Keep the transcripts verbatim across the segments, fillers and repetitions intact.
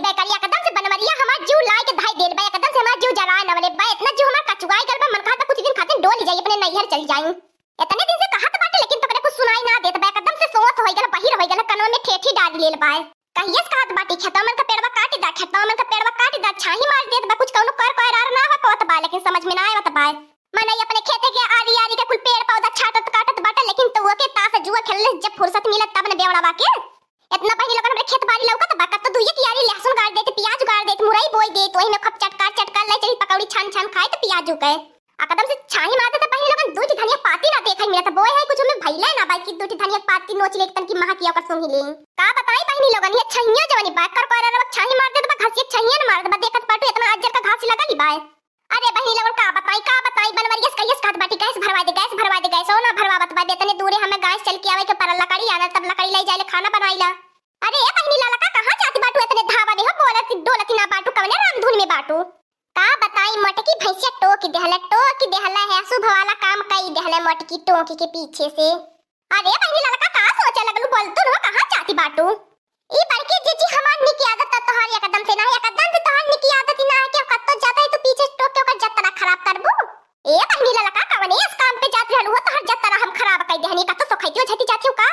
बे करी एकदम से बनवरिया हमार जीव लाइ के धाइ देल बा, एकदम से हमार जीव जराइ नवले बा, इतना जीव हमार कचुआइ गल बा, मन कहत बा कुछ दिन खातिर डोल जाई, अपने नैहर चल जाई। इतने दिन से कहत बाटे लेकिन तोकरे कुछ सुनाई ना देत बा, एकदम से सोस होइ गल, बहिर होइ गल, कनवा में ठेठी डाल लेल बा। कहियस कहत बाटी खेतवा मन का पेड़वा काटि दा, खेतवा मन का पेड़वा काटि दा, छाही मार देत बा, कुछ कौनो कर कोरार ना हो पावत बा, लेकिन समझ में ना आवत बा। मनई अपने खेते के आरी आरी के कुल पेड़ पौधा छाटत काटत बाटे, लेकिन तू ओके तास जुआ खेलले जब फुर्सत मिलत तब न बेवड़ावा के। इतना बहिनी लोगन हमरे खेत बारी लौकत बा, कब तो दुइये कियारी लहसुन गाड़ देत, प्याज गाड़ देत, मुरई बोइ देत, वही में खूब चटकार चटकार लाई चली पकौड़ी छान छान खाए त प्याजू के। एकदम से छाही मार देत बहिनी लोगन, दुइ ठे धनिया पाती ना देखे मिलत, बोए है कुछ में भइले ना बा कि दुइ ठे धनिया पाती नोच ले तन की महा किया ओकर सूंघी ले। का बताई बहिनी लोगन, ये छहिया जवनी बा कर कोरार छाही मार देत बा, घासिया छहिया न मार देत बा, देखत बाटू इतना अज्जर का घास लगल बा। अरे बहिनी लोगन का बताई, का बताई, बनवरियस कहियस कहत बाटी गैस भरवा दे, गैस भरवा दे, गैस ओ ना भरवावत बा, इतने दूरे हमें गैस चल के आवे के परल, लकड़ी आना तब लकड़ी लाई जाए ले खाना बनाई ला। अरे ए बहिनी ललका कहाँ जाती बाटू इतने धावा में हो, बोलत डोलत ना बाटू, कवने राम धुन में बाटू। का बताई मोटकी भैंसिया टोक देहले, टोक देहले है, अशुभ वाला काम कई देहले मोटकी टोक के पीछे से। अरे बहिनी ललका का सोचे लगलू, बोल तू न कहाँ जाती बाटू। ई बड़की जीजी हमार निकी आदत त तोहार एकदम से नाही, एकदम से तोहार निकी आदत ही ना है कि कत्तो जाता है तो पीछे से टोक के ओकर जतरा खराब करबू। ए बहिनी ललका कवने इस काम पे जात रहलू हो, तोहार जतरा हम खराब कई देहनी, कत्तो सोखैती ओझैती जाती हो का?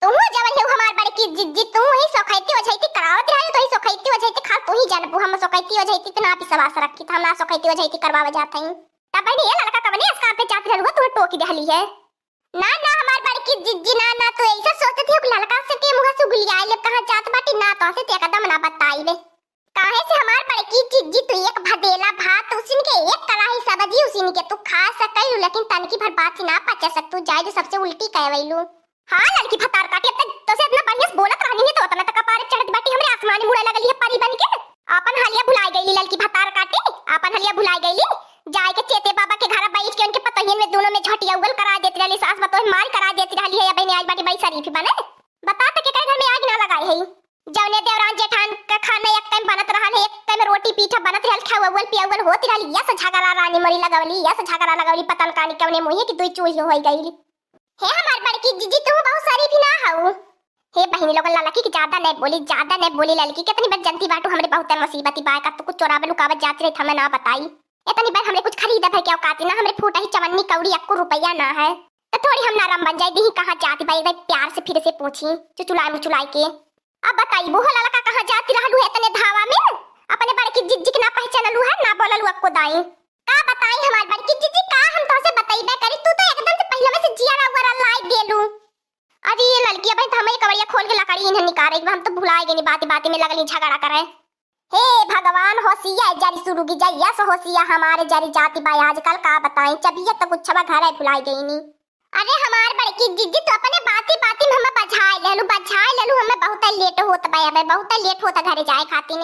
तू जवन हो हमार बड़की जीजी, तू ही सोखैती ओझैती करावत रहलू, तो ही सोखैती ओझैती खा तू ही जानबू, हम सोखैती ओझैती इतना विश्वास रखी त हम ना सोखैती ओझैती करवावे जात हई। तब बहिनी ए ललका कवने इस काम पे जात रहलू हो, तू टोकी देहली है। ना ना हमार बड़की जिज्जी, ना ना, तू ऐसा सोचत हो कि ललका से के मुँह से गुलियाए ले कहाँ जात बाटी, ना तो से ते एकदम ना बताई ले। काहे से हमार बड़की जिज्जी, तू एक भदेला भात उसिन के, एक कढ़ाई सब्जी उसिन के तू खा सकैलू, लेकिन तनकी भर बात ही ना पचा सकतू, जाए जो सबसे उल्टी कहवैलू। हाँ ललकी भतार काटी, अब तक तो से इतना बढ़िया से बोलत रहनी है तो उतना तक कपारे चढ़त बाटी, हमरे आसमानी मुड़े लगली है परी बन के। आपन हालिया भुलाए गईली ललकी भतार काटी, आपन हालिया भुलाए गईली। जाए के चेते बाबा के घर बैठ के उनके पतोहियन में दोनों में झटिया उगल करा देती रहली, सास पतोह मार करा देती रहली है। अब इन्हें आज बाटी बड़ी शरीफ बने। बता त के घर में आग ना लगाई है। जौने देवरान जेठान का खाना एक टाइम बनत रहल है, एक टाइम रोटी पीठा बनत रहल, खावल पियावल होत रहल, यस झगड़ा रानी मोरी लगवली, यस झगड़ा लगवली, पता न कानी कौने मुँहे की दुई चूल्ही होई गईली। हे हमार बड़की जिज्जी, तू बहुत शरीफ ही ना हऊ। हे बहिनी लोगन, ललकी के ज्यादा नहीं बोली, ज्यादा नहीं बोली ललकी। कितनी बार जनती बाटू हमरे बहुत मुसीबती बा, का तू कुछ चोरावे लुकावत जाती रही, हमें ना बताई। इतनी बार हमरे कुछ खरीदे भर के औकात ही ना, हमरे फूटा ही चवन्नी कौड़ी अक्को रुपया ना है। तो थोड़ी हम नरम बन जाए, दी कहाँ जाती बा, एक बार प्यार से फिर से पूछी, चुचुलाए मुचुलाए के। अब बताई, बूहो ललका कहाँ जाती रहलू है इतने धावा में? अपने बड़की जिज्जी के ना पहचानलू है, ना बोललू अक्को दाई। का बताई हमार बड़की जिज्जी, का हम तोहसे बतइबे करी, तू तो एकदम से पहिले में से जिया रउआ लाई देलू। अरे ये ललकी, अब तो हम ये कवड़िया खोल के लकड़ी इन्हें निकाले, एक बार हम तो भुलाए गए, बाती बाती में लगली झगड़ा करे। हे भगवान, होशिया जरी शुरू की जाइया से होशिया हमारे जरी जाती बा आजकल, का बताई, चबिया तो कुछ घर है भुलाई गई नी। अरे हमार बड़की जिज्जी, तू अपने बाती बाती में हमें बझाए लेलू, बझाए लेलू, हमें बहुत लेट होत बा, अबे बहुत लेट होता घरे जाए खातिर।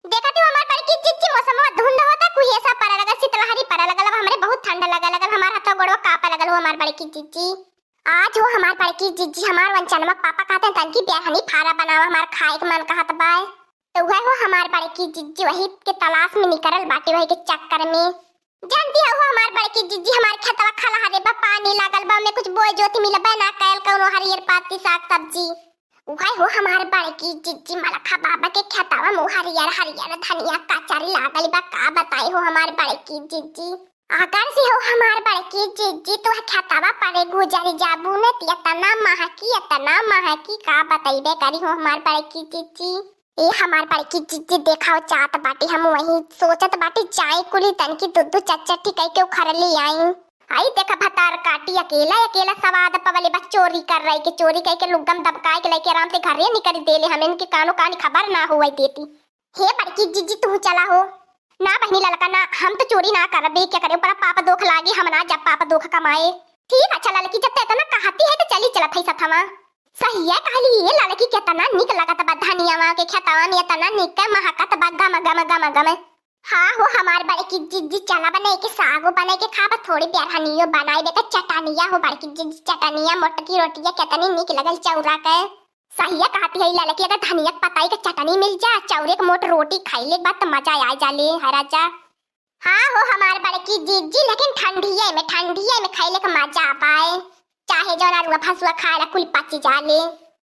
देखत हो हमार बड़की जिज्जी, मौसमवा धुंध होता, कुहेसा पड़े लगल, शीतलहरी पड़े लगल, अब हमरे बहुत ठंड लगे लगल, हमार हथवा गोड़वा कांपे लगल हो हमार बड़की जिज्जी। आज हो हमार बड़की जिज्जी, हमार वंचनमा पापा कहते हैं तनकी बेरहनी फारा बनावा, हमार खाए के मन कहत बाय। तो वह हो हमार बड़की जिज्जी वही के तलाश में निकरल बाटे, वही के चक्कर में। जानती हो हमार बड़की जिज्जी, हमार खेतवा खलहरे बा, पानी लागल बा, में कुछ बोए जोत मिलबे ना कैल, कौनो हरियर पाती साग सब्जी। उहे हो हमार बड़की जिज्जी, मलखा बाबा के खेतवा में हरियर हरियर धनिया कचरी लागल बा, का बताई हो हमार बड़की जिज्जी। अगर से हो हमार बड़की जिज्जी, तू खेतवा परे गुजर जाबू ने, त इतना महकी, इतना महकी, का बतइबे करी हो हमार बड़की जिज्जी। ए हमार बड़की जिज्जी, देखाओ जात बाटी, हम वही सोचत बाटी, जाई कुली तनकी दू दू चार चार ठिकाई के उखर ले आई। आई देखा भतार काटी, अकेला अकेला सवाद पवले बा चोरी कर रही के, चोरी कई के लुग्गम दबकाए के लेके आराम से घरे निकल देले, हम इनके कानो कानी खबर ना हुआ देती। हे बड़की जिज्जी, तू चला हो। ना बहिनी ललका ना, हम तो चोरी ना करबे, के करे ऊपर पाप दोख लागी, हम ना जब पाप दोख कमाए। ठीक अच्छा ललकी, जब ते इतना कहती है तो चली चलत है सथवा। सहिया कहली, ये ललकी केतना निक लगत बा, धनियावा के खेतवा में एतना निक महकत बा, गम गम गम गम। हाँ हो हमार बड़की जिज्जी, चला बनाए के सागो बनाए के खाबा, थोड़ी बेरहनियो बनाए बे त चटनिया हो बड़की जिज्जी, चटनिया मोटकी रोटिया केतनी निक लगल चौरा के। सहिया कहती है ललकी, अगर धनिया के पताई के चटनी मिल जा, चौरे के मोट रोटी खाइले के बाद त मजा आ जाले है राजा। हाँ हो हमार बड़की जिज्जी, लेकिन ठंडिये में, ठंडिये में खइले के मजा पाए, चाहे जौन अरुआ फसुआ खाए ला कुल पची जाले।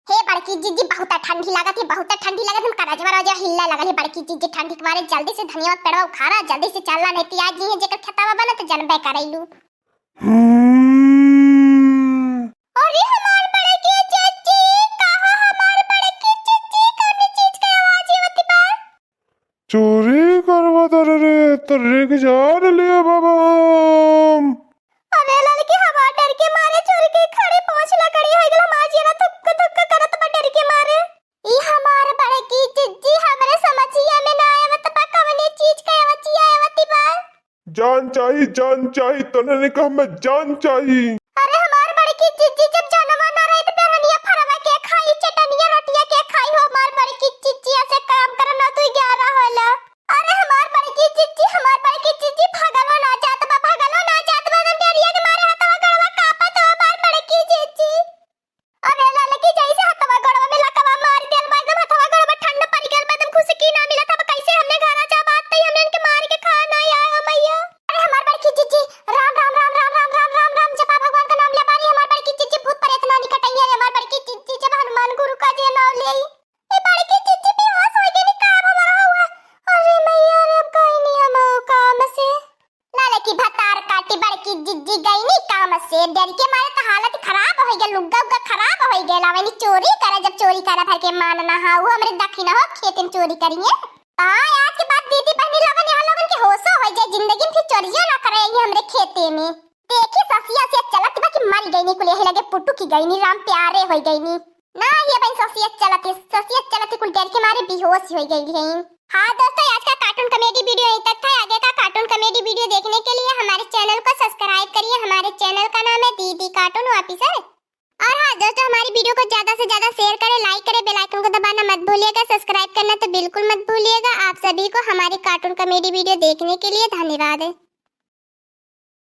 हे बड़की जिज्जी, बहुत ठंडी लागत है, बहुत ठंडी लागत है, हम करजवा रजवा हिल्ला लगल है बड़की जिज्जी, ठंडी के मारे जल्दी से धनिया पेड़वा उखाड़ा, जल्दी से चला, नहीं तो आज ये जेकर खेतवा बना तो जनबे करैलू। हम्म। अरे हमार बड़की जिज्जी, कहाँ हमार बड़की जिज्जी, कौन चीज के आवाज आवत बा? चोरी करवा तारे रे, तोरे के जान लेब हम। अरे ललकी, हमार डर के मारे चोरी के खड़े पाँच लकड़ी हो गल, हमार जियरा धुक धुक करत बा डर के मारे। ई हमार बड़की जिज्जी, हमरे समझिया में ना आवत बा, कवने चीज के अवचिया आवत बा। जान चाही, जान चाही, तोहने कहा मैं जान चाही। अरे हमार बड़की जिज्जी, जब जनवा ना रही तो पेरनिया फरवा के खाई, चटनिया रोटिया के खाई हो, हमार बड़की जिज्जी, ऐसे काम कर ना तू ग्यारह होला। अरे हमार बड़की जिज्जी, हमार बड़की जिज्जी, भागलो ना जात बा, भागलो ना जात बा, एकदम डरिया के मारे हथवा गड़वा कांपत हो, हमार बड़की जिज्जी। अरे ललकी, जैसे हथवा गड़वा में लकवा मार देल बा, एकदम हथवा गड़वा ठंड पड़ गल बा, एकदम खुशी की ना मिलत, अब कैसे हमने घरा जा, बात तई हमने इनके मार के खा ना आए हो मैया। अरे हमार बड़की जिज्जी, राम राम राम राम राम राम राम राम, जब आप भगवान का नाम ले बारी, हमार बड़की जिज्जी, भूत प्रेत ना निकटइया रे, हमार बड़की जिज्जी, जब हनुमान गुरु का जे नाम ले। ए बड़की जिज्जी, बेहोश हो गई, का हमारा हुआ? अरे मैया रे, अब गई नहीं हम काम से। ललकी भतार काटी बड़की जिज्जी गईनी काम से, डर के मारे तो हालत खराब होइ गए, लुग्गा उग्गा खराब होइ गए, लावेनी चोरी करे, जब चोरी करे भर के मान ना हा, वो हमरे दखिना हो खेत में चोरी करिए। हाँ, आज के बाद दीदी बहनी लोगन यहाँ लोगन के होशो होइ जाए, जिंदगी में फिर चोरियो ना करे ये हमरे खेते में। देखी ससिया से चलत बा कि मर गईनी, कुल यही लगे पुटुकी गईनी, राम प्यारे होइ गईनी। ना, ये बहन ससिया चलत है, ससिया चलत है, कुल डर के मारे बेहोश होइ गई है। हाँ दोस्तों, आज का cartoon comedy video यहीं तक था। आगे का cartoon comedy video देखने के लिए हमारे channel को subscribe करिए। हमारे channel का नाम है दीदी Cartoon Officer। और हाँ दोस्तों, हमारी video को ज्यादा से ज्यादा share करें, like करें, bell icon को दबाना मत भूलिएगा, subscribe करना तो बिल्कुल मत भूलिएगा। आप सभी को हमारी cartoon comedy video देखने के लिए धन्यवाद है।